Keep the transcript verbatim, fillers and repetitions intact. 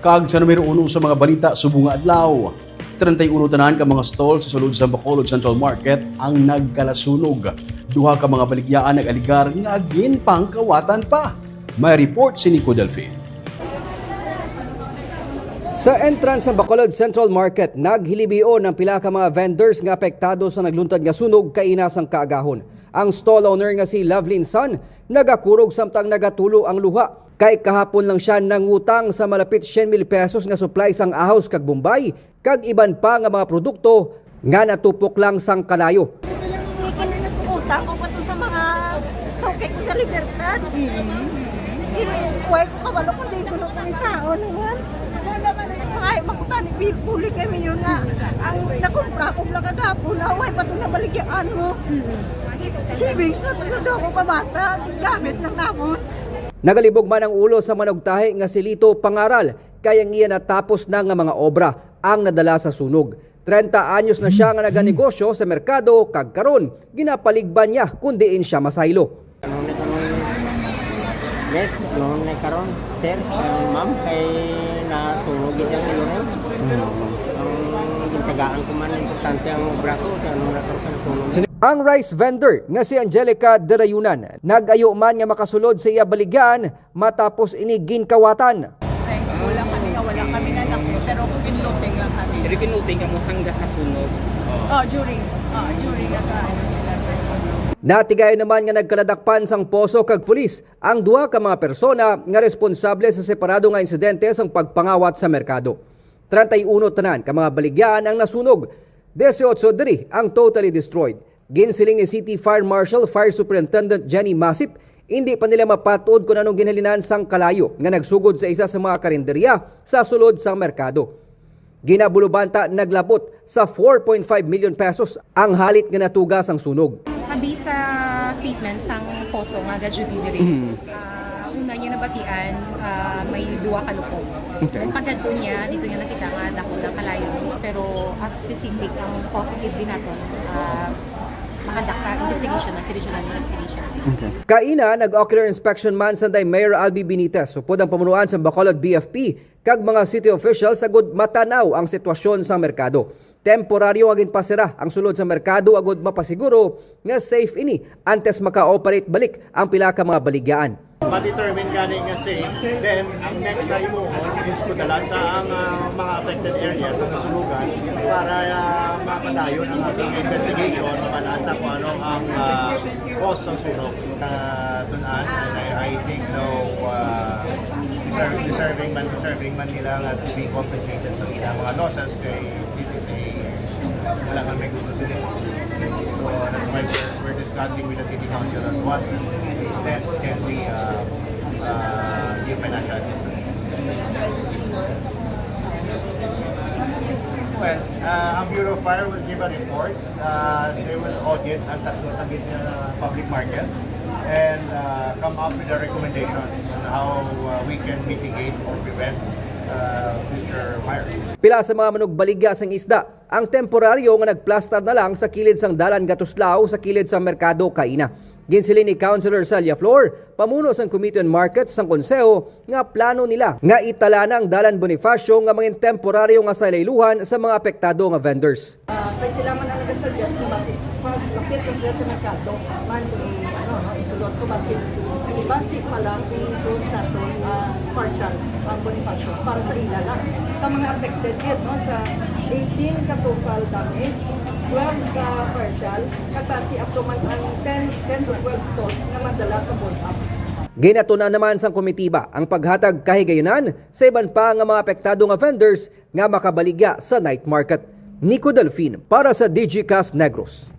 Kag sa numero uno sa mga balita subong nga adlaw, treinta y uno tanan ka mga stall sa sulod sa Bacolod Central Market ang nagkalasunog. Duha ka mga baligyaan nag-alegar nga ginpangkawatan pa. May report si Nico Delfin. Sa entrance sa Bacolod Central Market, naghilibihon ang pila ka mga vendors nga apektado sa nagluntad nga sunog kaina sang kaagahon. Ang stall owner nga si Lovelyn San nagakurog samtang nagatulo ang luha, kay kahapon lang siya nangutang sa malapit cien mil pesos nga supply sang ahos kag bombay kag iban pa nga mga produkto nga natupok lang sang kalayo. Kani nagutang ko pa to sa mga suki ko sa Libertad. Eh, why ko kabalo kung di ko na kumitaon naman. Ay, makutani, buli kami yun nga. Ang nakumpra ko lang kagapon, na why pa to nabaligyaan mo? Savings na to sa dako ka bata, gamit lang namon. Nagalibog man ang ulo sa manugtahi nga si Lito Pangaral, kay ang iya natapos na nga mga obra ang nadala sa sunog. Treinta anyos na siya nga naganegosyo sa merkado, kag karon ginapaligban niya kon diin siya masaylo. Ano na karon? Yes, ano na karon, sir, uh, ma'am, kay nasunog gid ang ulo. Ang gintagaan ko man, importante ang obra ko, kay ano na karon kay nasunog. Ang rice vendor nga si Angelica Derayunan nag-ayo man nga makasulod sa iya baligyan matapos ini ginkawatan. Ay, wala kami nga, wala kami na lang, pero pinloading lang kami. Pero pinloading ka mo sangga sa sunog. Oh, during, oh, during nag-ano sila sa sunog. Natigayon naman nga nagkaladakpan sang poso kag pulis ang duha ka mga persona nga responsable sa separado nga insidente sang pagpangawat sa merkado. Treinta y uno tanan ka mga baligyan ang nasunog, dieciocho diri ang totally destroyed. Ginsiling ni City Fire Marshal Fire Superintendent Jenny Masip, hindi pa nila mapat-od kon anong ginhalinan sang kalayo nga nagsugod sa isa sa mga karinderya sa sulod sang merkado. Ginabuloban ta naglabot sa four point five million pesos ang halit nga natuga sang sunog. Abi sa statement sang poso nga ga-duty diri, Mhm. ah, una niya nabatian, ah, may duha ka lupog. Okay. Ang pagkadto niya, dito niya nakita nga dako na kalayo. Pero as specific, ang cause gid din naton, ah, makadakpa investigation man, si regional investigation. Okay. Kaina, nag-ocular inspection man sanday Mayor Albi Benitez, upod ang pamunuan sa Bacolod B F P, kag mga city officials agud matanaw ang sitwasyon sa merkado. Temporaryo nga ginpasira ang sulod sa merkado agud mapasiguro nga safe ini antes maka-operate balik ang pila ka mga baligyaan. Ma-determine gani nga safe, then ang next na imuhon is kudalanta ang, ah, mga affected areas sa nasunugan para, ah, mapadayon ang ating investigation, mabalanta kung ano ang, ah, cause ng sunog. Katun-an, I, I think no, ah, deserve-, deserving man, deserving man nila nga to be compensated sa ilang mga losses kay this is a, wala man may gusto sila. So, that's why we're, we're discussing with the city council on what extent can we, uh, uh, give financial assistance. Well, uh, ang Bureau of Fire will give a report. Uh, they will audit ang tatlo ka gid nga public market and, uh, come up with a recommendation on how, uh, we can mitigate or prevent, uh, future fires. Pila sa mga manugbaligya sang isda ang temporaryo nga nagplastar na lang sa kilid sang dalan gatuslaw sa kilid sang merkado kaina. Ginsiling ni Councilor Celia Flor, pamuno sang Committee on Markets sang Konseho, nga plano nila nga itala na ang Dalan Bonifacio nga mangin temporaryo nga salayluhan sa mga apektado nga vendors. Ah, kay sila man ang nagasuggest nga basi sa lapit na sila sa merkado, man i-, ano, no, isulod. So, basi, basi pa lang i-close naton, ah, partial ang Bonifacio para sa ila lang. Sa mga affected gid, no, sa eighteen ka total damage, twelve ka partial, kag basi ato man ang ten, ten to twelve stalls nga madala sa burn up. Ginatun-an naman sang komitiba ang paghatag kahigayunan sa iban pa nga mga apektado nga vendors nga makabaligya sa night market. Nico Delfin para sa Digicast Negros.